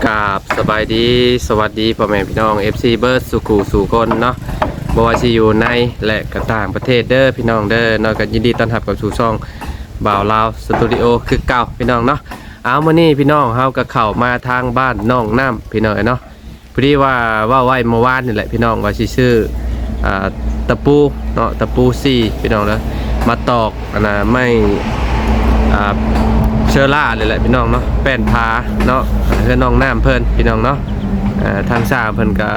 ກາບສະບາຍດີ ສະຫວັດດີພໍ່ແມ່ພີ່ນ້ອງ ເອັຟຊີ ເບິດສູ່ຄູ່ສູ່ຄົນເນາະ ບໍ່ວ່າຊິຢູ່ໃນ ແລະ ກໍຕ່າງປະເທດເດີພີ່ນ້ອງເດີເນາະ. ກໍຍິນດີຕ້ອນຮັບເຂົ້າສູ່ຊ່ອງບ່າວລາວສະຕູດິໂອຄືເກົ່າພີ່ນ້ອງເນາະ. ເອົາ ມື້ນີ້ພີ່ນ້ອງເຮົາກໍເຂົ້າມາທາງບ້ານໜອງນ້ຳພີ່ນ້ອງເອີຍເນາະ. ພໍດີວ່າເວົ້າໄວ້ເມື່ອວານນີ້ແຫຼະພີ່ນ້ອງ ວ່າຊິຊື້ ອ່າ ຕະປູເນາະ ຕະປູສີ່ພີ່ນ້ອງເດີ ມາຕອກ ອັນນ່າ ໄມ້ ອ່າ ເຊີລ່ານີ້ແຫຼະພີ່ນ້ອງເນາະ ແປ້ນຜາເນາະ ເຮືອນໜອງນ້ຳເພິ່ນພີ່ນ້ອງເນາະ. ເອີ ທາງຊ່າງເພິ່ນກະ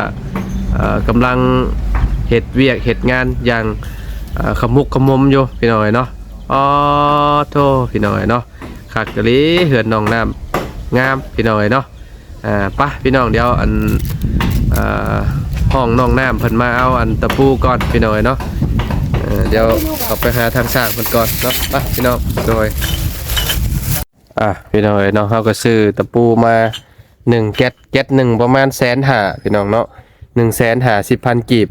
ເອີ ກຳລັງເຮັດວຽກເຮັດງານຢ່າງ ເອີ ຂະໝຸກຂະໝົມຢູ່ພີ່ນ້ອງເອີຍເນາະ. ອໍ ໂທ້ ພີ່ນ້ອງເອີຍເນາະ ຄັກອີ່ຫຼີ ເຮືອນໜອງນ້ຳງາມພີ່ນ້ອງເອີຍເນາະ. ອ່າ ໄປພີ່ນ້ອງ ດຽວອັນ ອ່າ ຫ້ອງໜອງນ້ຳເພິ່ນມາເອົາອັນຕະປູກ່ອນພີ່ນ້ອງເອີຍເນາະ. ເອີ ດຽວເຂົ້າໄປຫາທາງຊ່າງເພິ່ນກ່ອນເນາະ ໄປພີ່ນ້ອງ. ໂດຍ ອ່າ ພີ່ນ້ອງເອີຍເນາະ ເຮົາກໍຊື້ຕະປູມາໜຶ່ງແກັດ ແກັດໜຶ່ງປະມານແສນຫ້າພີ່ນ້ອງເນາະ ໜຶ່ງແສນຫ້າສິບພັນກີບ.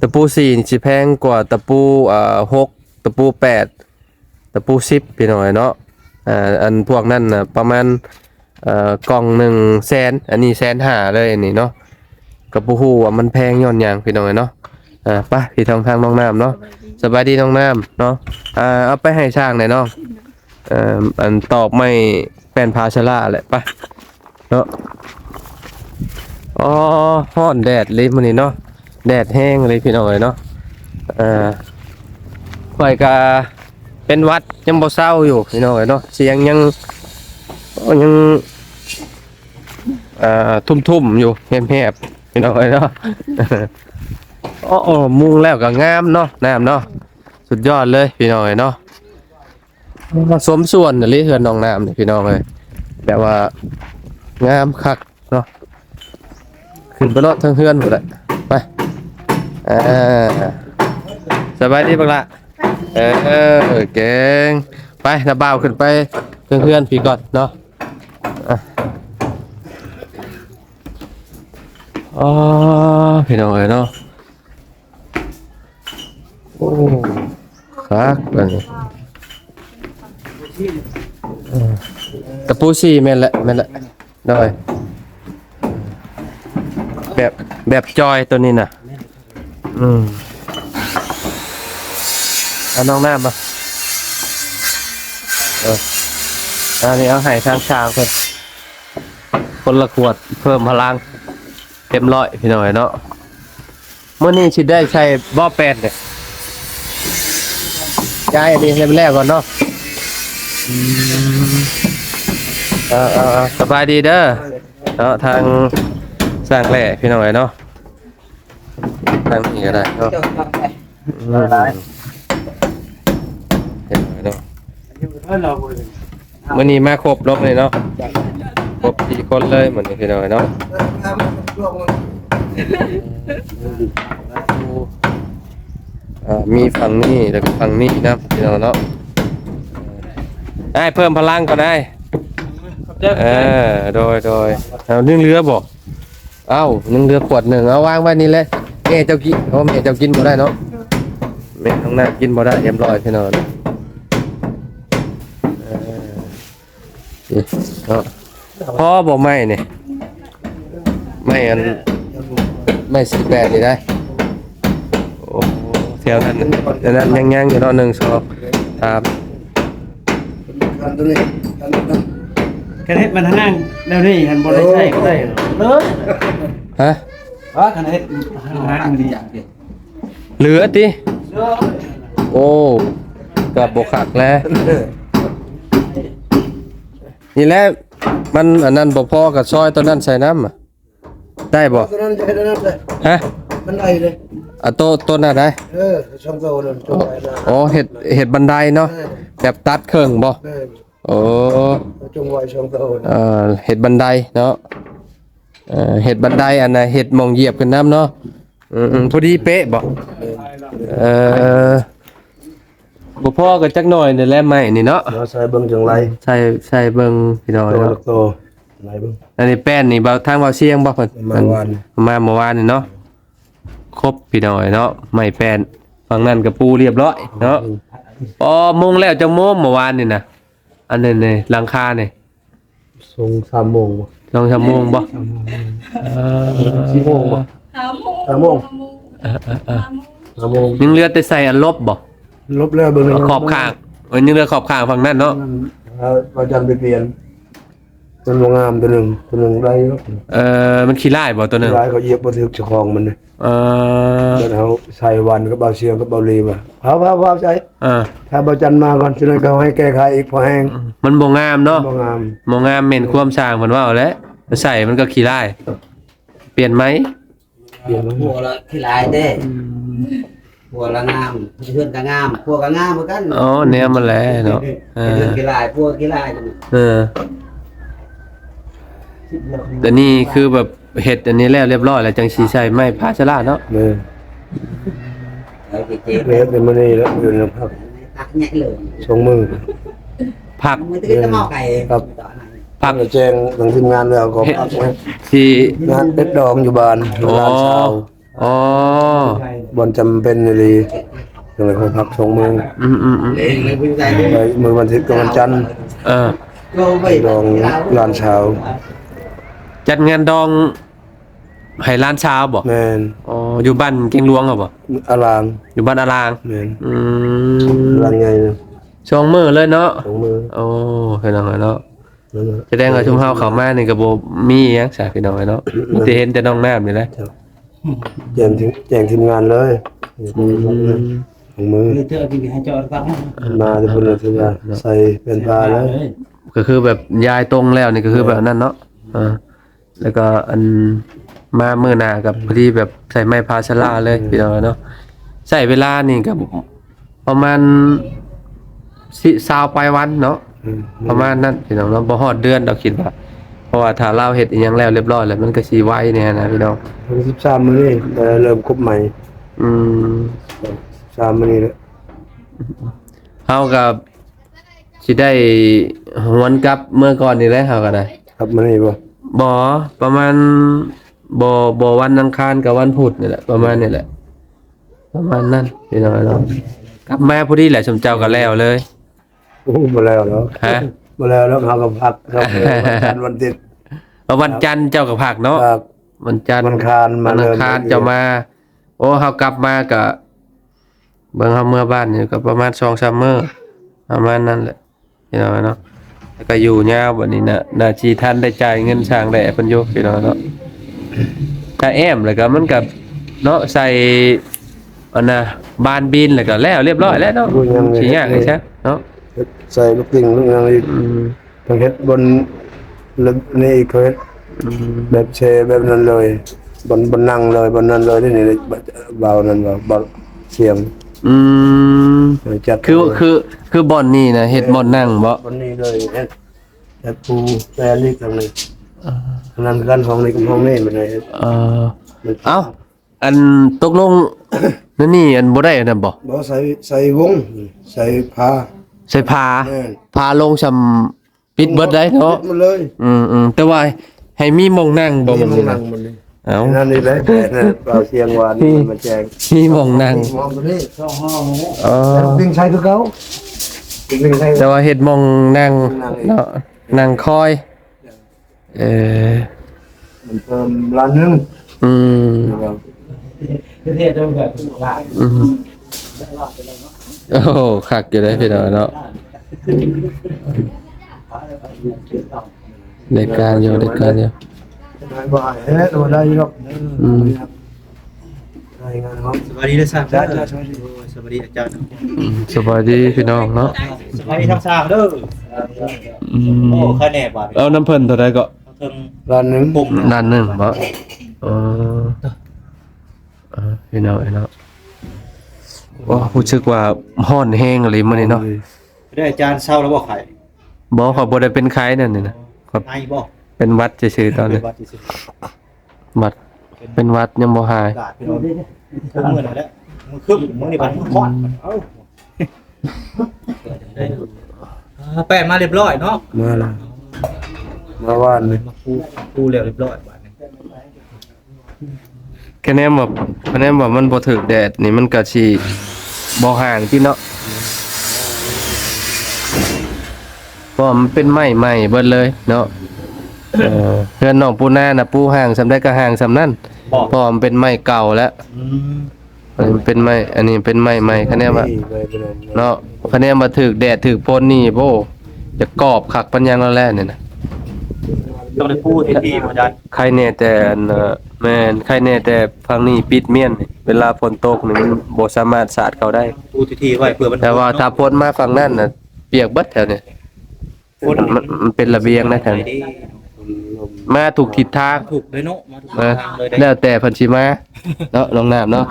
ຕະປູສີ່ນີ້ຊິແພງກວ່າຕະປູ ອ່າ ຫົກ ຕະປູແປດ ຕະປູສິບພີ່ນ້ອງເອີຍເນາະ. ອ່າ ອັນພວກນັ້ນນະປະມານ ເອີ ກ່ອງໜຶ່ງແສນ ອັນນີ້ແສນຫ້າເລີຍອັນນີ້ເນາະ. ກໍບໍ່ຮູ້ວ່າມັນແພງຍ້ອນຫຍັງພີ່ນ້ອງເອີຍເນາະ. ອ່າ ໄປ ພີ່ນ້ອງ ທາງໜອງນ້ຳເນາະ ສະບາຍດີໜອງນ້ຳເນາະ. ອ່າ ເອົາໄປໃຫ້ຊ່າງແດ່ນ້ອງ ເອີ ອັນຕອກໄມ້ແປ້ນຜາເຊີລ່າແຫຼະ ໄປ ເນາະ. ອໍ ຮ້ອນແດດເລີຍມື້ນີ້ເນາະ ແດດແຮງເລີຍພີ່ນ້ອງເອີຍເນາະ. ເອີ ຂ້ອຍກະເປັນຫວັດຍັງບໍ່ເຊົາຢູ່ພີ່ນ້ອງເອີຍເນາະ ສຽງຍັງ ໂອ້ ຍັງ ອ່າ ທຸ່ມໆຢູ່ ແຫບໆ ພີ່ນ້ອງເອີຍເນາະ. ໂອ້ ໂອ້ ມຸງແລ້ວກໍງາມເນາະ ນ້ຳເນາະ ສຸດຍອດເລີຍພີ່ນ້ອງເອີຍເນາະ. ສົມສ່ວນອີ່ຫຼີເຮືອນໜອງນ້ຳນີ້ພີ່ນ້ອງເອີຍ ແບບວ່າງາມຄັກເນາະ. ຂຶ້ນໄປໂລດເທິງເຮືອນພຸ້ນແຫຼະ ໄປ. ອ່າ ສະບາຍດີບັກຫຼ້າ ເອີ ເກັ່ງ ໄປ ນ້າບ່າວຂຶ້ນໄປເທິງເຮືອນພີ້ກ່ອນເນາະ. ອ່ະ ອໍ ພີ່ນ້ອງເອີຍເນາະ ໂອ້ ຄັກອັນນີ້ ເອີ ຕະປູສີ່ ແມ່ນແຫຼະ ແມ່ນແຫຼະ ໂດຍ ແບບ ແບບຈອຍໂຕນີ້ນະ. ອືມ ເອົານ້ອງນ້ຳມາ ເອີ ອັນນີ້ເອົາໃຫ້ທາງຊ່າງເພິ່ນ ຄົນລະຂວດ ເພີ່ມພະລັງ ເຕັມຮ້ອຍພີ່ນ້ອງເອີຍເນາະ. ມື້ນີ້ຊິໄດ້ໃສ່ບໍ່ແປນເດ້ ຍ້າຍອັນນີ້ໃຫ້ມັນແລ້ວກ່ອນເນາະ. ອືມ ເອີໆໆ ສະບາຍດີເດີເນາະ ທາງຊ່າງແຫຼະພີ່ນ້ອງເອີຍເນາະ. ທາງນີ້ກໍໄດ້ເນາະ ອືມ ເຫັນເນາະ ມື້ນີ້ມາຄົບເນາະ ມື້ນີ້ເນາະ ຄົບສີ່ຄົນເລີຍມື້ນີ້ພີ່ນ້ອງເນາະ. ອ່າ ມີຝັ່ງນີ້ ແລ້ວກໍຝັ່ງນີ້ນຳພີ່ນ້ອງເນາະ. ອ້າຍ ເພີ່ມພະລັງກ່ອນອ້າຍ ເອີ ໂດຍໆ. ເອົາ ຍັງເຫຼືອບໍ່? ເອົ້າ ຍັງເຫຼືອຂວດໜຶ່ງ ເອົາວາງໄວ້ນີ້ແຫຼະ ແມ່ເຈົ້າກິນ ເພາະວ່າແມ່ເຈົ້າກິນບໍ່ໄດ້ເນາະ ແມ່ນ້ອງນ້ຳກິນບໍ່ໄດ້ ຮຽບຮ້ອຍພີ່ນ້ອງ. ເອີ ນີ້ເນາະ ພໍບໍ່ໄມ້ນີ້ ໄມ້ອັນ ໄມ້ສີ່ແປດນີ້ໄດ້. ໂອ້ ແຖວນັ້ນ ອັນນັ້ນຍັງໆຢູ່ເນາະ ໜຶ່ງ ສອງ ສາມ ຄັນເຮັດມັນທະນັງແນວນີ້ຫັ້ນບໍ່ໄດ້ໃຊ້ກໍໄດ້ເນາະ ເລີຍ ຮະ? ວ່າຄັນເຮັດທະນັງນີ້ ເຫຼືອຕິ? ໂອ້ ກໍບໍ່ຄັກແລ້ວ ນີ້ແຫຼະ ມັນອັນນັ້ນບໍ່ພໍກໍຊອຍຕົວນັ້ນໃສ່ນຳ ໄດ້ບໍ່? ຕົວນັ້ນຈະເຮັດອັນນັ້ນເລີຍ ຮະ? ມັນໄດ້ເລີຍ ອ່າ ໂຕ ໂຕນັ້ນໄດ້ ເອີ ສອງໂຕນັ້ນ ອໍ ເຮັດ ເຮັດບັນໄດເນາະ ເອີ ແບບຕັດເຄິ່ງບໍ່? ແມ່ນ ໂອ້ ຈົງໄວ້ສອງໂຕ ເອີ ເຮັດບັນໄດເນາະ ເອີ ເຮັດບັນໄດ ອັນນ່າ ເຮັດໝ່ອງຢຽບຂຶ້ນນຳເນາະ ອືມໆ ພໍດີເປະບໍ່? ເອີ ບໍ່ພໍກໍຈັກໜ້ອຍນີ້ແຫຼະ ໄມ້ນີ້ເນາະ ເນາະ ໃສ່ເບິ່ງຈັ່ງໄລ ໃສ່ ໃສ່ເບິ່ງພີ່ນ້ອງເນາະ ໂຕ ໄລ່ເບິ່ງ ອັນນີ້ແປ້ນນີ້ ເບົາ ທາງເບົາຊຽງບໍ່ເພິ່ນ ມາວານ ມາເມື່ອວານນີ້ເນາະ ຄົບພີ່ນ້ອງເນາະ ໄມ້ແປ້ນ ຝັ່ງນັ້ນກໍປູຮຽບຮ້ອຍເນາະ ອືມ ອໍ ມຸງແລ້ວຈັກໂມງເມື່ອວານນີ້ນະ ອັນນີ້ນີ້ ຫຼັງຄານີ້ ສອງສາມໂມງບໍ່? ສອງສາມໂມງບໍ່? ສາມໂມງ ເອີ ສີ່ໂມງບໍ່? ຫ້າໂມງ ຫ້າໂມງ ຫ້າໂມງ ເອີໆໆ ຫ້າໂມງ ຍັງເຫຼືອແຕ່ໃສ່ອັນລົບບໍ່? ລົບແລ້ວເບິ່ງ ຂອບຂ້າງ ເອີ ຍັງເຫຼືອຂອບຂ້າງຝັ່ງນັ້ນເນາະ ເອີ ພະອາຈານໄປປ່ຽນ ມັນບໍ່ງາມ ໂຕໜຶ່ງ ໂຕໜຶ່ງໄດ້ຢູ່ ເອີ ມັນຂີ້ລ້າຍບໍ່ໂຕໜຶ່ງ? ຂີ້ລ້າຍ ເຂົາຢຽບບໍ່ຖືກເຈົ້າຂອງມັນເດ້ ເອີ ແລ້ວເຮົາໃສ່ວັນກັບບ່າວຊຽງກັບບ່າວລີວ່າ ພາວໆໆ ໃສ່ ເອີ ຖ້າບ່າວຈັນມາກ່ອນ ຈັ່ງນັ້ນເຂົາໃຫ້ແກ້ໄຂອີກພໍແຮງ ມັນບໍ່ງາມເນາະ ບໍ່ງາມ ບໍ່ງາມ ແມ່ນຄວາມຊ່າງເພິ່ນເວົ້າແຫຼະ ໃສ່ມັນກໍຂີ້ລ້າຍ ປ່ຽນໃໝ່ ປ່ຽນໃໝ່ ຜົວລະຂີ້ລ້າຍເດ້ ອືມ ຜົວລະງາມ ເຮືອນກໍງາມ ຜົວກໍງາມຄືກັນ ອໍ ແນວມັນແຫຼະເນາະ ເອີ ເຮືອນຂີ້ລ້າຍ ຜົວຂີ້ລ້າຍ ເອີ ແຕ່ນີ້ຄືແບບ ເຮັດອັນນີ້ແລ້ວລຽບຮ້ອຍແລ້ວ ຈັ່ງຊິໃສ່ໄມ້ພາຊະລາເນາະ ແມ່ນ ເຮັດໃນມື້ນີ້ແລ້ວ ຢູ່ໃນພັກ ພັກແຍະເລີຍ ສອງມື້ ພັກ ມື້ອື່ນກໍໝໍ້ໄກ່ ຄັບ ພັກ ແຈ້ງທາງທີມງານແລ້ວກໍ ເຮັດ ພັກນະ ທີ່ ງານເປັດດອງຢູ່ບ້ານ ອໍ ຫຼານສາວ ອໍ ບ່ອນຈຳເປັນອີ່ຫຼີ ຈັ່ງໃດກໍພັກສອງມື້ ອືມໆໆ ໄປມື້ວັນອາທິດກັບວັນຈັນ ເອີ ດອງຫຼານສາວ ຈັດງານດອງ ໃຫ້ຫຼານສາວບໍ່? ແມ່ນ ອໍ ຢູ່ບ້ານແກ້ງຫຼວງຫັ້ນບໍ່? ອາລາງ ຢູ່ບ້ານອາລາງ ແມ່ນ ອືມ ອາລາງໃຫຍ່ ສອງມື້ເລີຍເນາະ ສອງມື້ ໂອ້ ພີ່ນ້ອງເອີຍເນາະ ນັ້ນແຫຼະ ສະແດງວ່າຊຸມເຮົາເຂົ້າມານີ້ກໍບໍ່ມີຫຍັງຊະ ພີ່ນ້ອງເອີຍເນາະ ມີແຕ່ເຫັນແຕ່ນ້ອງນ້ຳນີ້ແຫຼະ ແຈ້ງທີມ ແຈ້ງທີມງານເລີຍ ອືມ ສອງມື້ ມາແຕ່ພຸ້ນລະຖືວ່າໃສ່ແວ່ນຕາເລີຍ ກໍຄືແບບຍ້າຍຕົງແລ້ວນີ້ກໍຄືແບບນັ້ນເນາະ ເອີ ແລ້ວກໍອັນມາມື້ໜ້າກໍພໍດີແບບໃສ່ໄມ້ພາຊະລາເລີຍ ອືມ ພີ່ນ້ອງເນາະ ໃຊ້ເວລານີ້ກໍປະມານຊາວປາຍວັນເນາະ ອືມ ປະມານນັ້ນພີ່ນ້ອງເນາະ ບໍ່ຮອດເດືອນດອກຄິດວ່າ ເພາະວ່າຖ້າລາວເຮັດອີ່ຫຍັງແລ້ວລຽບຮ້ອຍແລ້ວ ມັນກໍຊິໄວແດ່ນະພີ່ນ້ອງ ສິບສາມມື້ນີ້ເລີ່ມກົບໃໝ່ ອືມ ສິບສາມມື້ນີ້ແຫຼະ ເຮົາກໍ ຊິໄດ້ຫວນກັບເມືອກ່ອນນີ້ແຫຼະ ເຮົາກໍໄດ້ ກັບມື້ນີ້ບໍ່? ບໍ່ ປະມານ ບໍ່ ບໍ່ວັນອັງຄານກັບວັນພຸດນີ້ແຫຼະ ປະມານນີ້ແຫຼະ ປະມານນັ້ນພີ່ນ້ອງເນາະ ກັບມາພໍດີແຫຼະ ຊຸມເຈົ້າກໍແລ້ວເລີຍ ໂອ້ ບໍ່ແລ້ວດອກ ຮະ ບໍ່ແລ້ວດອກ ເຮົາກໍພັກ ເຮົາກໍວັນຈັນ ວັນອາທິດ ເອີ ວັນຈັນເຈົ້າກໍພັກເນາະ ພັກ ວັນຈັນ ວັນອັງຄານມາ ວັນອັງຄານເຈົ້າມາ ໂອ້ ເຮົາກັບມາກໍ ເບິ່ງເຮົາເມືອບ້ານນີ້ກໍປະມານສອງສາມມື້ ປະມານນັ້ນແຫຼະ ພີ່ນ້ອງເນາະ ແລ້ວກໍຢູ່ຍາວບັດນີ້ນະ ໜ້າຊິທັນໄດ້ຈ່າຍເງິນຊ່າງແຫຼະເພິ່ນຢູ່ ພີ່ນ້ອງເນາະ ຖ້າແອ້ມແລ້ວກໍມັນກໍເນາະ ໃສ່ອັນນ່າ ບານບິນ ແລ້ວກໍແລ້ວລຽບຮ້ອຍແລ້ວເນາະ ໂອ້ຍ ຍັງ ຊິຍາກອີກຊະເນາະ ເຮັດໃສ່ລູກຕິ່ງລູກຫຍັງອີກ ອືມ ຕ້ອງເຮັດບ່ອນແບບນີ້ ເຂົາເຮັດ ອືມ ແບບແຊ່ແບບນັ້ນເລີຍ ບ່ອນ ບ່ອນນັ່ງເລີຍ ບ່ອນນັ້ນເລີຍ ນີ້ ບ່ອນນັ້ນ ບ່ອນສຽງ ອືມ ເອີ ຈັດ ຄື ຄື ຄືບ່ອນນີ້ນະ ເຮັດບ່ອນນັ່ງບໍ່? ບ່ອນນີ້ເລີຍ ເຮັດ ເຮັດພູແປລີກທາງນີ້ ເອີ ອັນນັ້ນກັນ ຫ້ອງນີ້ກັບຫ້ອງນີ້ ມັນເຮັດ ເອີ ມັນ ເອົ້າ ອັນຕົກລົງ ນັ້ນນີ້ ອັນບໍ່ໄດ້ອັນນັ້ນບໍ່? ບໍ່ ໃສ່ ໃສ່ວົງ ໃສ່ຜ້າ ໃສ່ຜ້າ ແມ່ນ ຜ້າລົງຊ່ຳ ປິດເບິດໄດ້ເນາະ ປິດໝົດເລີຍ ອືມໆ ແຕ່ວ່າໃຫ້ມີໝ່ອງນັ່ງບໍ່? ມີໝ່ອງນັ່ງໝົດເລີຍ ເອົ້າ ນັ້ນນີ້ແຫຼະ ແຕ່ນັ້ນ ເວົ້າສຽງຫວານ ອືມ ມັນແຈ້ງ ມີໝ່ອງນັ່ງ ມີໝ່ອງຕົວນີ້ ສອງຫ້ອງນີ້ ອໍ ແລ້ວປິງໃສ່ຄືເກົ່າ ປິງໃສ່ ແຕ່ວ່າເຮັດໝ່ອງນັ່ງ ນັ່ງອີກ ເນາະ ນັ່ງຄອຍ ເອີ ມັນເພີ່ມລ້ານໜຶ່ງ ອືມ ອືມ ໂອ້ ຄັກຢູ່ເດ້ພີ່ນ້ອງເນາະ ໄດ້ການຢູ່ ໄດ້ການຢູ່ ບໍ່ໃຫ້ແຮງ ບໍ່ໄດ້ຢູ່ດອກ ອືມ ລາຍງານເຮົາ ສະບາຍດີເດີ ສາ ສະບາຍດີ ໂອ້ຍ ສະບາຍດີອາຈານ ອືມ ສະບາຍດີພີ່ນ້ອງເນາະ ສະບາຍດີທັງສາມເດີ ອືມ ໂອ້ ຄະແນນບາດນີ້ ເອົານຳເພິ່ນເທົ່າໃດເກາະ? ເທິງ ລ້ານໜຶ່ງ ປຸ້ມ ລ້ານໜຶ່ງບໍ່? ເອີ ເອີ ພີ່ນ້ອງເອີຍເນາະ ໂອ້ ຮູ້ສຶກວ່າຮ້ອນແຮງອີ່ຫຼີມື້ນີ້ເນາະ ໄດ້ອາຈານເຊົາແລ້ວບໍ່ໄຂ້? ບໍ່ ຂ້ອຍບໍ່ໄດ້ເປັນໄຂ້ນັ້ນນີ້ນະ ຂ້ອຍ ໄອບໍ່? ເປັນຫວັດຊື່ໆຕອນນີ້ ເປັນຫວັດຊື່ໆ ຫວັດ ເປັນຫວັດຍັງບໍ່ຫາຍ ອາກາດພີ່ນ້ອງ ມື້ນັ້ນແຫຼະ ມື້ຄຶ້ມ ມື້ນີ້ບັດຮ້ອນ ອືມ ເອົ້າ ອ່າ ແປນມາລຽບລ້ອຍເນາະ ມາແລ້ວ ມາວານນີ້ ມາຄູ່ ມາຄູ່ແລ້ວລຽບລ້ອຍບາດນີ້ ຄະແນນວ່າ ຄະແນນວ່າມັນບໍ່ຖືກແດດນີ້ ມັນກະຊິບໍ່ຫ່າງຕິເນາະ ເພາະວ່າມັນເປັນໄມ້ໃໝ່ເບິດເລີຍເນາະ ເອີ ເຮືອນນ້ອງປູນານະ ປູຫ່າງສ່ຳໃດກໍຫ່າງສ່ຳນັ້ນ ບໍ່ ເພາະວ່າມັນເປັນໄມ້ເກົ່າແລ້ວ. ອືມ ອັນນີ້ເປັນໄມ້ ອັນນີ້ເປັນໄມ້ໃໝ່ ຄະແນນວ່າ ນີ້ໄວ້ເປັນອັນ ເນາະ ຄະແນນວ່າຖືກແດດຖືກຝົນນີ້ ໂອ້ ຈະກອບຄັກປານຫຍັງແລ້ວແຫຼະນີ້ນະ. ຕ້ອງໄດ້ປູທີ່ໆ ອາຈານ ໄຄແນ່ແຕ່ອັນ ເອີ ແມ່ນ ໄຄແນ່ແຕ່ຝັ່ງນີ້ປິດມ້ຽນ ເວລາຝົນຕົກນີ້ມັນບໍ່ສາມາດສາດເຂົ້າໄດ້ ປູທີ່ໆ ໄວ້ເພື່ອມັນ ແຕ່ວ່າຖ້າຝົນມາຝັ່ງນັ້ນນະ ປຽກເບິດແຖວນີ້. ມັນ ມັນເປັນລະບຽງນະທ່ານ ມາທຸກທິດທາງ ຖືກເດ້ເນາະ ມາທຸກທິດທາງເລີຍເດ້ ແລ້ວແຕ່ເພິ່ນຊິມາເນາະ ນ້ອງນ້ຳເນາະ.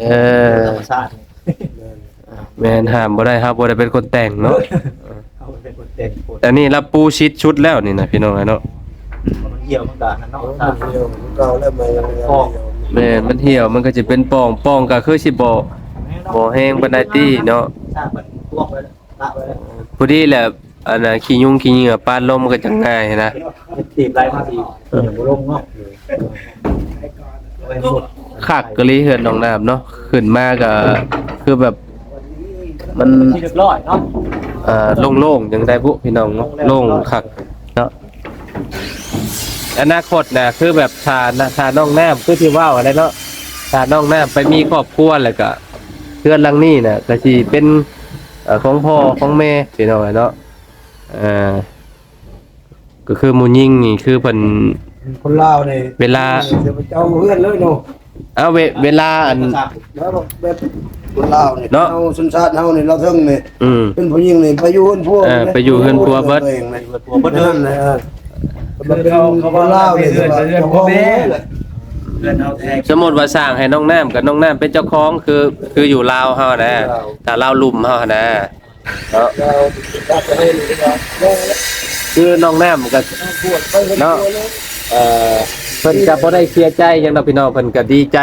ເອີ ແມ່ນ ຫ້າມບໍ່ໄດ້ ເຮົາບໍ່ໄດ້ເປັນຄົນແຕ່ງເນາະ ເຮົາເປັນຄົນແຕ່ງຄົນ. ອັນນີ້ລະປູຊິດຊຸດແລ້ວນີ້ນະ ພີ່ນ້ອງເອີຍເນາະ ມັນຫ່ຽວມັນກະຫັ້ນເນາະ ມັນຫ່ຽວ ມັນເກົ່າແລ້ວ ມັນຍັງ ແມ່ນ ມັນຫ່ຽວ ມັນກໍຊິເປັນປ່ອງ ປ່ອງກໍຄືຊິບໍ່ ບໍ່ແຮງປານໃດຕິເນາະ ສ້າງເປັນພວກໄວ້ ປະໄວ້ ພໍດີແຫຼະ ອັນນ່າ ຂີ້ຍຸງຂີ້ເຫຍື້ອປາດລົມກໍຈະງ່າຍນະ ຕີບໄລ່ມາ ເອີ ບໍ່ລົງເນາະ ຄັກອີ່ຫຼີເຮືອນນ້ອງນ້ຳເນາະ ຂຶ້ນມາກໍຄືແບບ ມັນ ທີ່ຮຽບຮ້ອຍເນາະ ເອີ ໂລ່ງໆ ຈັ່ງໃດບຸ ພີ່ນ້ອງເນາະ ໂລ່ງຄັກເນາະ. ອະນາຄົດນະ ຄືແບບຖ້າ ຖ້ານ້ອງນ້ຳ ຄືທີ່ເວົ້າຫັ້ນແຫຼະເນາະ ຖ້ານ້ອງນ້ຳໄປມີຄອບຄົວແລ້ວກະ ເຮືອນຫຼັງນີ້ນະ ກະຊິເປັນ ເອີ ຂອງພໍ່ຂອງແມ່ ພີ່ນ້ອງເອີຍເນາະ ເອີ ກໍຄືໝູ່ຍິງນີ້ ຄືເພິ່ນ ຄົນລາວນີ້ ເວລາ ເຈົ້າເຮືອນເລີຍເນາະ ເອົາ ເວ ເວລາອັນ ແລ້ວແບບຄົນລາວນີ້ເນາະ ເຮົາສັນຊາດເຮົານີ້ ລາວເທິງນີ້ ອືມ ເປັນຜູ້ຍິງນີ້ໄປຢູ່ເຮືອນຜົວ ເອີ ໄປຢູ່ເຮືອນຜົວເບິດ ເຮືອນຕົວເອງນະ ຢູ່ເຮືອນຜົວເບິດເລີຍ ເອີ ເປັນຄົນລາວນີ້ ເປັນເຮືອນ ເປັນເຮືອນຂອງແມ່ ເຮືອນເຮົາແທ້ ສົມມຸດວ່າສ້າງໃຫ້ນ້ອງນ້ຳ ກັບນ້ອງນ້ຳເປັນເຈົ້າຂອງ ຄື ຄືຢູ່ລາວເຮົານະ ລາວ ຖ້າລາວລຸ່ມເຮົານະ ເນາະ ຄືນ້ອງນ້ຳກໍເນາະ ເອີ ເພິ່ນກໍບໍ່ໄດ້ເສຍໃຈຫຍັງດອກພີ່ນ້ອງ ເພິ່ນກໍດີໃຈ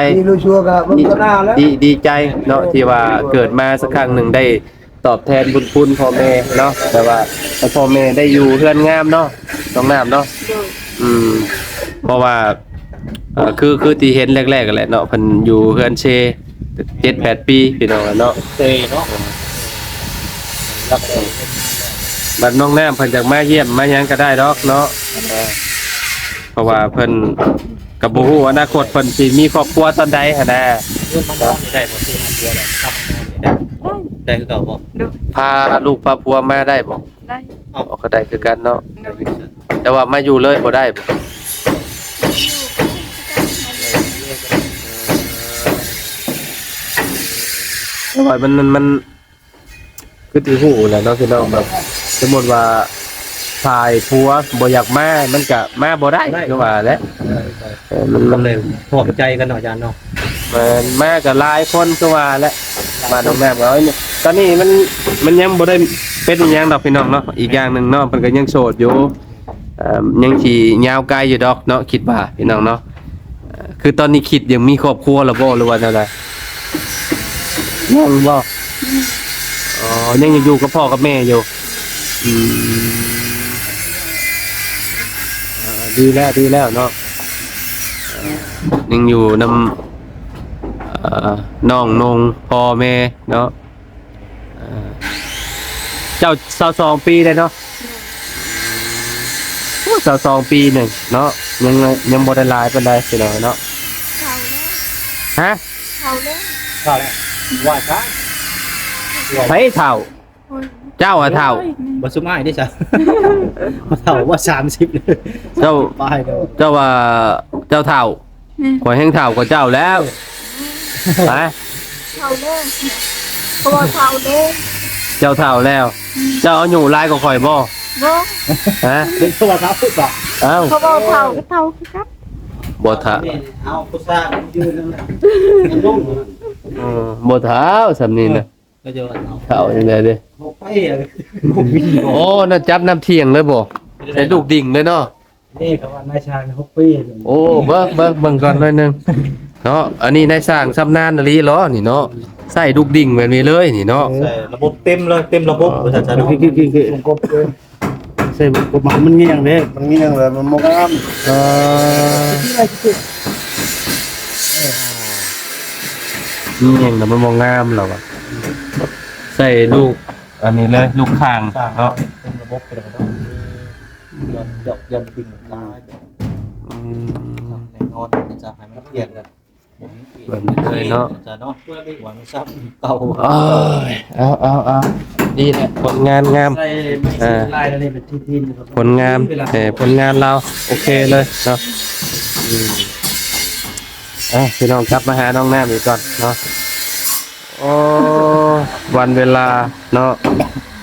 ດີ ດີໃຈເນາະ ທີ່ວ່າເກີດມາສັກຄັ້ງໜຶ່ງໄດ້ຕອບແທນບຸນຄຸນພໍ່ແມ່ເນາະ ແຕ່ວ່າໃຫ້ພໍ່ແມ່ໄດ້ຢູ່ເຮືອນງາມເນາະ ນ້ອງນ້ຳເນາະ ໂດຍ ອືມ ເພາະວ່າ ເອີ ຄື ຄືທີ່ເຫັນແລກໆ ນັ້ນແຫຼະເນາະ ເພິ່ນຢູ່ເຮືອນເຊ ເຈັດແປດປີ ພີ່ນ້ອງເນາະ ເຊເນາະ ບັດນ້ອງນ້ຳເພິ່ນຢາກມາຢ້ຽມມາຫຍັງກໍໄດ້ດອກເນາະ ເອີ ເພາະວ່າເພິ່ນກໍບໍ່ຮູ້ອະນາຄົດເພິ່ນຊິມີຄອບຄົວຕອນໃດຫັ້ນນະ ໄດ້ບໍ່ ໄດ້ຄືເກົ່າບໍ່ ພາລູກພາຜົວມາໄດ້ບໍ່? ໄດ້ ເອົາ ກໍໄດ້ຄືກັນເນາະ ໂດຍ ແຕ່ວ່າມາຢູ່ເລີຍບໍ່ໄດ້ບໍ່? ແຕ່ວ່າມັນ ມັນ ມັນຄືທີ່ຮູ້ແຫຼະເນາະ ພີ່ນ້ອງ ແບບສົມມຸດວ່າຝ່າຍຜົວບໍ່ຢາກມາ ມັນກະມາບໍ່ໄດ້ ບໍ່ໄດ້ ຄືວ່າແຫຼະ ເອີ ມັນ ກໍເລີຍພ້ອມໃຈກັນເນາະ ອາຈານເນາະ ແມ່ນ ມາກໍຫຼາຍຄົນຄືວ່າແຫຼະ ມາໂຮງແຮມເຮົານີ້ ຕອນນີ້ມັນ ມັນຍັງບໍ່ໄດ້ເປັນອີ່ຫຍັງດອກພີ່ນ້ອງເນາະ ອີກຢ່າງໜຶ່ງເນາະ ເພິ່ນກໍຍັງໂສດຢູ່ ເອີ ຍັງຊິຍາວໄກຢູ່ດອກເນາະ ຄິດວ່າພີ່ນ້ອງເນາະ ເອີ ຄືຕອນນີ້ຄິດຢາກມີຄອບຄົວແລ້ວບໍ່ ຫຼືວ່າແນວໃດ? ຍັງບໍ່? ອໍ ຍັງຢູ່ກັບພໍ່ກັບແມ່ຢູ່ ອືມ ເອີ ດີແລ້ວ ດີແລ້ວເນາະ ເອີ ຍັງຢູ່ນຳ ເອີ ນ້ອງນົງພໍ່ແມ່ເນາະ ເອີ ເຈົ້າຊາວສອງປີໄດ້ເນາະ ໂອ້ ຊາວສອງປີໜຶ່ງເນາະ ຍັງ ຍັງບໍ່ໄດ້ຫຼາຍປານໃດພີ່ນ້ອງເນາະ ເຖົ້າແລ້ວ ຮະ? ເຖົ້າແລ້ວ ເຖົ້າແລ້ວ ວ່າຊະ ໃຜເຖົ້າ? ໂອ້ຍ ເຈົ້າອະເຖົ້າ ໂອ້ຍ ບໍ່ ຊຸມອ້າຍເດ້ຊະ ເຖົ້າວ່າສາມສິບ ເຈົ້າ ປາຍແລ້ວ ເຈົ້າວ່າເຈົ້າເຖົ້າ ແມ່ນ ຂ້ອຍແຮ່ງເຖົ້າກວ່າເຈົ້າແລ້ວ ຮະ ເຖົ້າແລ້ວ ເພາະວ່າເຖົ້າແລ້ວ ເຈົ້າເຖົ້າແລ້ວ ອືມ ເຈົ້າອາຍຸຫຼາຍກວ່າຂ້ອຍບໍ່? ບໍ່ ຮະ ເປັນໂທລະສັບພຸດບໍ່? ອ້າວ ເຂົາເວົ້າເຖົ້າກໍເຖົ້າຄືກັນ ບໍ່ເຖົ້າ ເອົາຜູ້ຊາຍຢູ່ນັ້ນແຫຼະ ເອີ ບໍ່ເຖົ້າສ່ຳນີ້ນະ ກໍຈະວ່າເຖົ້າ ເຖົ້າຈັ່ງໃດເດ້ ບໍ່ໄປ ໂອ້ ນັ້ນຈັບນ້ຳທ່ຽງເລີຍບໍ່? ໃສ່ລູກດິງເລີຍເນາະ ນີ້ເຂົາວ່ານາຍຊ່າງຫົກປີ ໂອ້ ເບິ່ງ ເບິ່ງ ເບິ່ງກ່ອນໜ້ອຍໜຶ່ງເນາະ ອັນນີ້ນາຍຊ່າງຊຳນານອີ່ຫຼີເນາະ ນີ້ເນາະ ໃສ່ລູກດິງແບບນີ້ເລີຍນີ້ເນາະ ໃສ່ລະບົບເຕັມເລີຍ ເຕັມລະບົບ ວ່າຊັ້ນຊະເນາະ ຄື ຄື ຄື ຄື ໃສ່ບໍ່ ມັນງຽງເດ້ ມັນງຽງແລ້ວມັນບໍ່ງາມ ເອີ ງຽງແລ້ວມັນບໍ່ງາມແລ້ວວ່າ ໃສ່ລູກອັນນີ້ເລີຍ ລູກຂ້າງເນາະ ເປັນລະບົບໄປແລ້ວເນາະ ຢ້ອນ ຢ້ອນ ຢ້ອນດິນຫຼາຍ ອືມ ແນ່ນອນຈະໃຫ້ມັນກຽງ ເບິ່ງເລີຍເນາະ ຈະເນາະ ຫວັງຊ້ຳເກົ່າ ໂອ້ຍ ເອົາ ເອົາ ເອົາ ນີ້ແຫຼະ ຜົນງານງາມ ໃສ່ໄມ້ ເອີ ລາຍແລ້ວນີ້ເປັນທີ່ດິນ ຜົນງາມ ເອີ ຜົນງານລາວ ໂອເຄເລີຍເນາະ ອືມ ເອົາ ພີ່ນ້ອງ ກັບມາຫານ້ອງນ້ຳອີກກ່ອນເນາະ ໂອ້ ວັນເວລາເນາະ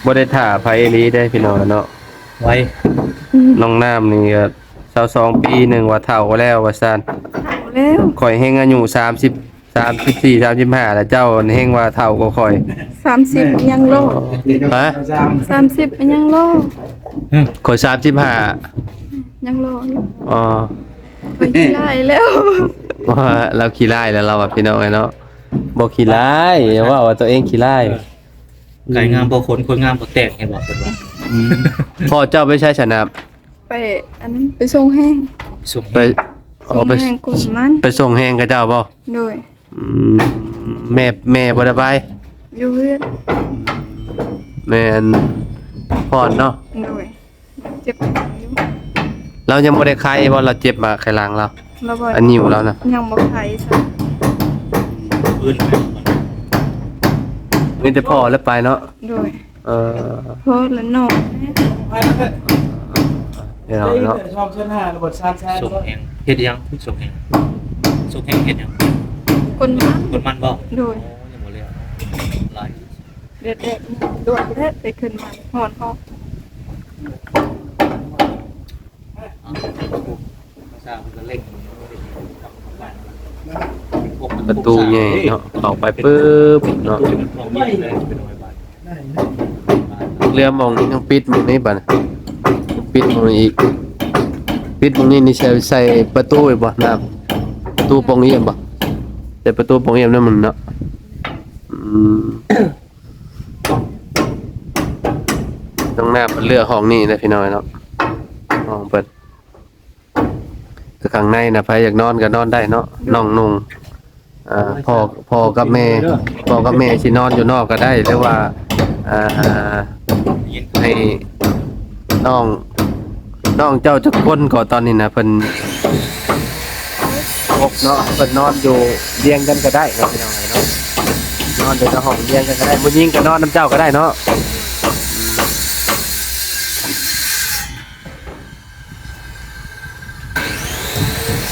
ບໍ່ໄດ້ຖ້າໃຜອີ່ຫຼີເດ້ພີ່ນ້ອງເນາະ ໄວ ນ້ອງນ້ຳນີ້ກໍຊາວສອງປີ ໜຶ່ງວ່າເຖົ້າແລ້ວວ່າຊັ້ນ ເຖົ້າແລ້ວ ຂ້ອຍແຮ່ງອາຍຸສາມສິບ ສາມສິບສີ່ ສາມສິບຫ້າ ແລ້ວ ເຈົ້າແຮ່ງວ່າເຖົ້າກວ່າຂ້ອຍ ສາມສິບຍັງລໍ ຮະ ສາມສິບຍັງລໍ ຂ້ອຍສາມສິບຫ້າ ຍັງລໍຢູ່ ອໍ ຂ້ອຍຂີ້ລ້າຍແລ້ວ ວ່າລາວຂີ້ລ້າຍແລ້ວ ລາວວ່າ ພີ່ນ້ອງເອີຍເນາະ ບໍ່ຂີ້ລ້າຍ ຢ່າເວົ້າວ່າຕົວເອງຂີ້ລ້າຍ ເອີ ໄກ່ງາມບໍ່ຂົນ ຄົນງາມບໍ່ແຕກ ເຫັນບໍ່ເພິ່ນວ່າ ອືມ ພໍ່ເຈົ້າໄປໃສຊັ້ນນະ ໄປ ອັນນັ້ນ ໄປສົ່ງແຮງ ສົ່ງແຮງ ໄປ ເອົາໄປ ສົ່ງແຮງກົນມັນ ໄປສົ່ງແຮງເຂົາເຈົ້າບໍ່? ໂດຍ ອືມ ແມ່ ແມ່ບໍ່ໄດ້ໄປ? ຢູ່ເຮືອນ ແມ່ນ ພອນເນາະ ໂດຍ ເຈັບຢູ່ ລາວຍັງບໍ່ໄດ້ໄຄບໍ່? ລາວເຈັບມາໄຄຫຼັງລາວ ລາວບໍ່ ອັນນິ້ວລາວນະ ຍັງບໍ່ໄຄຊ້ຳ ອື່ນໄປ ມີແຕ່ພໍ່ແລ້ວໄປເນາະ ໂດຍ ເອີ ພໍລະນ້ອງ ເນາະ ສອງແສນຫ້າ ລະເບິດສາມແສນ ສົ່ງແຮງ ເຮັດຫຍັງ? ສົ່ງແຮງ ສົ່ງແຮງເຮັດຫຍັງ? ກົນມັນ ກົນມັນບໍ່? ໂດຍ ໂອ້ ຍັງບໍ່ແລ້ວ ຫຼາຍ ແດດໆ ໂດນແດດໄປຂຶ້ນມັນ ຮ້ອນ ຮ້ອນ. ປະຕູໃຫຍ່ເນາະ ເຂົ້າໄປປຶບເນາະ ເຫຼືອໝ່ອງນີ້ ຍັງປິດໝ່ອງນີ້ບັດ ປິດໝ່ອງນີ້ອີກ ປິດໝ່ອງນີ້ນີ້ ໃສ່ ໃສ່ປະຕູອີກບໍ່? ນ້ຳ ປະຕູປ່ອງຢ້ຽມບໍ່? ໃສ່ປະຕູປ່ອງຢ້ຽມນຳມັນເນາະ ອືມ. ນ້ອງນ້ຳເພິ່ນເລືອກຫ້ອງນີ້ນະພີ່ນ້ອງເນາະ ຫ້ອງເພິ່ນ ຄືຂ້າງໃນນະ ໃຜຢາກນອນກໍນອນໄດ້ເນາະ ນ້ອງນຸ່ງ ອ່າ ພໍ່ ພໍ່ກັບແມ່ ພໍ່ກັບແມ່ຊິນອນຢູ່ນອກກໍໄດ້ ຫຼືວ່າ ອ່າ ໃຫ້ນ້ອງ ນ້ອງເຈົ້າຈັກຄົນກໍຕອນນີ້ນະ ເພິ່ນ ຄົບເນາະ ເພິ່ນນອນຢູ່ລຽງກັນກໍໄດ້ເນາະ ພີ່ນ້ອງເອີຍເນາະ ນອນຢູ່ໃນຫ້ອງລຽງກັນກໍໄດ້ ຜູ້ຍິງກໍນອນນຳເຈົ້າກໍໄດ້ເນາະ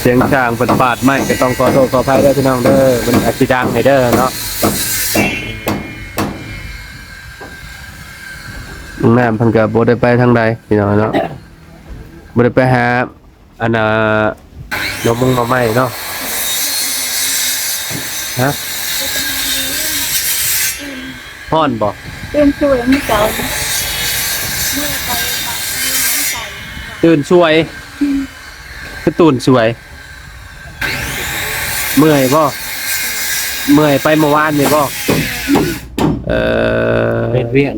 ສຽງຊ້າງເພິ່ນປາດໄມ້ກໍຕ້ອງຂໍໂທດຂໍອະໄພເດີພີ່ນ້ອງເດີ ມັນອາດຊິດັງໃຫ້ເດີເນາະ ນ້ອງນ້ຳເພິ່ນກໍບໍ່ໄດ້ໄປທາງໃດພີ່ນ້ອງເນາະ ບໍ່ໄດ້ໄປຫາ ອັນນ່າ ໜໍ່ມຸງໜໍ່ໄມ້ເນາະ ຮະ ຮ້ອນບໍ່? ຕື່ນສວຍມື້ເຊົ້ານີ້ ເມື່ອໄປບາດນີ້ໃສ່ ຕື່ນສວຍ ອືມ ຄືຕື່ນສວຍ ເມື່ອຍບໍ່? ເມື່ອຍໄປເມື່ອວານນີ້ບໍ່? ເອີ ເຮັດວຽກ.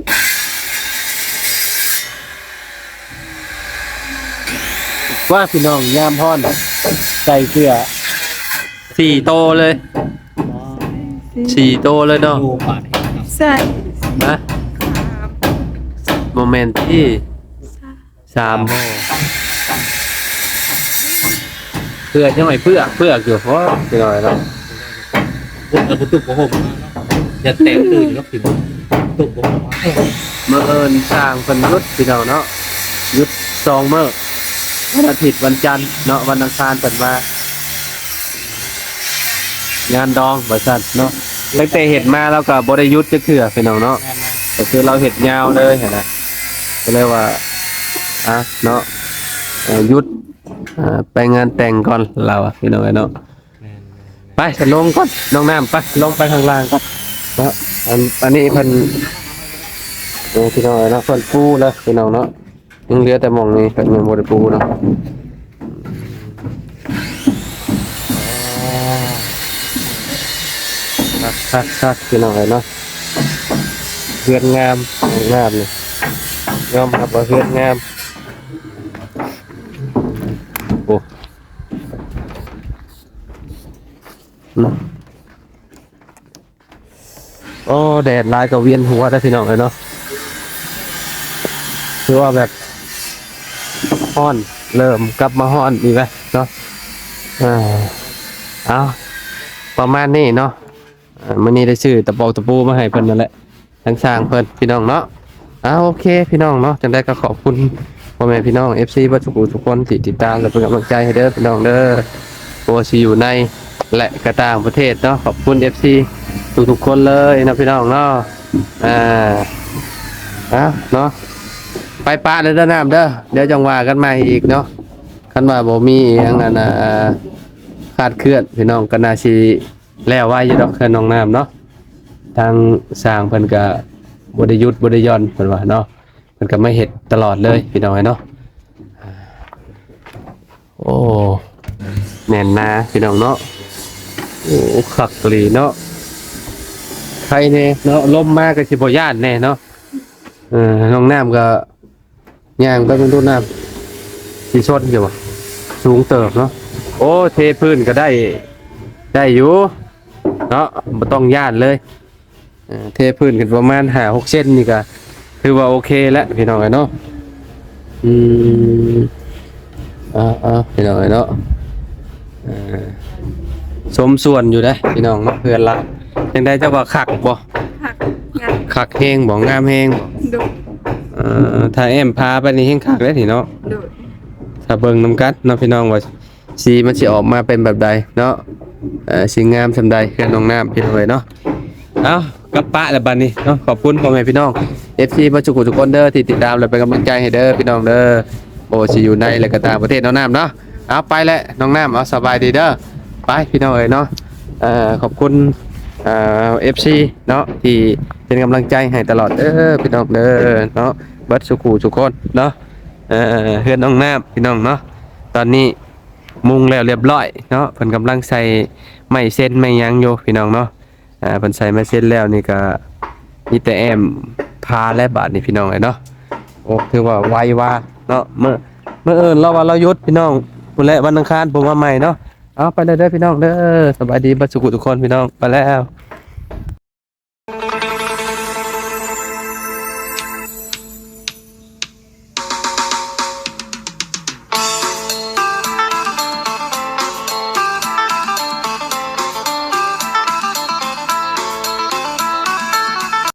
ວ່າພີ່ນ້ອງຍາມຮ້ອນໃສ່ເສື້ອສີ່ໂຕເລີຍ ສີ່ໂຕເລີຍເນາະ ໃສ່ ຮະ ບໍ່ແມ່ນຕິ ສາມ ເພື່ອຈັ່ງໃຫ້ເຜືອກ ເຜືອກຢູ່ ໂອ້ ພີ່ນ້ອງເນາະ. ບໍ່ ແລ້ວບໍ່ຕຸກຜ້າຫົ່ມມາເນາະ ຢ່າແຕກຕື່ນເນາະ ພີ່ນ້ອງ ຕຸກຜ້າຫົ່ມມາ. ມື້ອື່ນຊ່າງເພິ່ນຢຸດ ພີ່ນ້ອງເນາະ ຢຸດສອງມື້ ວັນອາທິດ ວັນຈັນເນາະ ວັນອັງຄານເພິ່ນມາ ງານດອງວ່າຊັ້ນເນາະ. ຕັ້ງແຕ່ເຮັດມາລາວກໍບໍ່ໄດ້ຢຸດຈັກເທື່ອ ພີ່ນ້ອງເນາະ ແມ່ນໆ ກໍຄືລາວເຮັດຍາວເລີຍຫັ້ນນະ ກໍເລີຍວ່າ ອ່ະ ເນາະ ເອີ ຢຸດ ອ່າ ໄປງານແຕ່ງກ່ອນລາວວ່າ ພີ່ນ້ອງເອີຍເນາະ. ແມ່ນໆໆ ໄປ ສະ ລົງກ່ອນ ນ້ອງນ້ຳ ໄປ ລົງໄປຂ້າງລ່າງກ່ອນເນາະ. ອັນ ອັນນີ້ເພິ່ນ ເອີ ພີ່ນ້ອງເອີຍເນາະ ເພິ່ນປູແລ້ວ ພີ່ນ້ອງເນາະ ຍັງເຫຼືອແຕ່ໝ່ອງນີ້ ເພິ່ນຍັງບໍ່ໄດ້ປູເນາະ. ຄັກໆໆ ພີ່ນ້ອງເອີຍເນາະ ເຮືອນງາມ ງາມນີ້ ຍອມຮັບວ່າເຮືອນງາມ. ໂອ້ ໂອ້ ແດດຫຼາຍກໍວຽນຫົວເດ້ ພີ່ນ້ອງເອີຍເນາະ ຄືວ່າແບບ ຮ້ອນ ເລີ່ມກັບມາຮ້ອນອີກແລ້ວເນາະ. ເອີ ເອົາ ປະມານນີ້ເນາະ. ເອີ ມື້ນີ້ໄດ້ຊື້ຕະປອກຕະປູມາໃຫ້ເພິ່ນນັ້ນແຫຼະ ທາງຊ່າງເພິ່ນ ພີ່ນ້ອງເນາະ. ເອົາ ໂອເຄ ພີ່ນ້ອງເນາະ, ຈັ່ງໃດກໍຂອບຄຸນພໍ່ແມ່ພີ່ນ້ອງ ເອັຟຊີ ເບິດທຸກຜູ້ທຸກຄົນທີ່ຕິດຕາມ ແລະ ເປັນກຳລັງໃຈໃຫ້ເດີ ພີ່ນ້ອງເດີ. ບໍ່ວ່າຊິຢູ່ໃນ ແລະ ກໍຕ່າງປະເທດເນາະ, ຂອບຄຸນ ເອັຟຊີ ທຸກໆຄົນເລີຍເນາະ ພີ່ນ້ອງເນາະ. ອ່າ ເອົາເນາະ ໄປປະເດີ ນ້ຳເດີ, ດຽວຈັ່ງວ່າກັນໃໝ່ອີກເນາະ. ຄັນວ່າບໍ່ມີຫຍັງ ອັນນ່າ ຂາດເຄື່ອນ ພີ່ນ້ອງ ກໍໜ້າຊິແລ້ວໄວຢູ່ດອກ ເຮືອນນ້ອງນ້ຳເນາະ. ທາງຊ່າງເພິ່ນກໍບໍ່ໄດ້ຢຸດບໍ່ໄດ້ຢ່ອນ ເພິ່ນວ່າເນາະ, ເພິ່ນກໍມາເຮັດຕະຫຼອດເລີຍ ພີ່ນ້ອງເອີຍເນາະ. ໂອ້ ແໜ້ນໜາ ພີ່ນ້ອງເນາະ. ໂອ້ ຄັກອີ່ຫຼີເນາະ, ໄຄແດ່ເນາະ, ລົມມາກໍຊິບໍ່ຢ້ານແດ່ເນາະ. ເອີ ນ້ອງນ້ຳກໍຍ່າງໄປເບິ່ງດູນ້ຳ ຊິຊົນຢູ່ບໍ່? ສູງເຕີບເນາະ. ໂອ້ ເທພື້ນກໍໄດ້ ໄດ້ຢູ່ເນາະ, ບໍ່ຕ້ອງຢ້ານເລີຍ. ເອີ ເທພື້ນຂຶ້ນປະມານຫ້າຫົກເຊັນນີ້ກະຖືວ່າໂອເຄແລ້ວ ພີ່ນ້ອງເອີຍເນາະ. ອືມ ເອົາໆ ພີ່ນ້ອງເອີຍເນາະ, ເອີ ສົມສ່ວນຢູ່ເດ້ ພີ່ນ້ອງເນາະ ເຮືອນລາວ. ຈັ່ງໃດ ເຈົ້າວ່າຄັກບໍ່? ຄັກ ງາມ. ຄັກແຮງບໍ່? ງາມແຮງບໍ່? ໂດຍ. ເອີ ຖ້າແອ້ມພາໄປນີ້ແຮງຄັກເດ້ນີ້ເນາະ. ໂດຍ. ຖ້າເບິ່ງນຳກັນເນາະ ພີ່ນ້ອງ ວ່າ ສີມັນຊິອອກມາເປັນແບບໃດເນາະ, ເອີ ຊິງາມສ່ຳໃດ ເຮືອນນ້ອງນ້ຳ ພີ່ນ້ອງເອີຍເນາະ. ເອົາ ກັບປະແລ້ວບັດນີ້ເນາະ, ຂອບຄຸນພໍ່ແມ່ພີ່ນ້ອງ ເອັຟຊີ ເບິດທຸກຜູ້ທຸກຄົນເດີ ທີ່ຕິດຕາມ ແລະ ເປັນກຳລັງໃຈໃຫ້ເດີ ພີ່ນ້ອງເດີ. ບໍ່ວ່າຊິຢູ່ໃນ ແລະ ກໍຕ່າງປະເທດເນາະ ນ້ຳເນາະ. ເອົາ ໄປແລ້ວນ້ອງນ້ຳ, ເອົາ ສະບາຍດີເດີ. ໄປ ພີ່ນ້ອງເອີຍເນາະ, ເອີ ຂອບຄຸນ ເອີ ເອັຟຊີ ເນາະ ທີ່ເປັນກຳລັງໃຈໃຫ້ຕະຫຼອດເດີ ພີ່ນ້ອງເດີເນາະ, ເບິດສູ່ຜູ້ສູ່ຄົນເນາະ. ເອີ ເຮືອນນ້ອງນ້ຳ ພີ່ນ້ອງເນາະ, ຕອນນີ້ ມຸງແລ້ວລຽບລ້ອຍເນາະ, ເພິ່ນກຳລັງໃສ່ໄມ້ເຊັນໄມ້ຫຍັງຢູ່ ພີ່ນ້ອງເນາະ. ອ່າ ເພິ່ນໃສ່ໄມ້ເຊັນແລ້ວນີ້ກະມີແຕ່ແອ້ມພາແລ້ວບາດນີ້ ພີ່ນ້ອງເອີຍເນາະ. ໂອ້ ຖືວ່າໄວວາເນາະ, ມື້ ມື້ອື່ນລາວວ່າລາວຢຸດ ພີ່ນ້ອງ, ພຸ້ນແຫຼະ ວັນອັງຄານເພິ່ນມາໃໝ່ເນາະ. ເອົາ ໄປເດີ ເດີ ພີ່ນ້ອງເດີ, ສະບາຍດີເບິດສູ່ຜູ້ທຸກຄົນ ພີ່ນ້ອງ, ໄປແລ້ວ.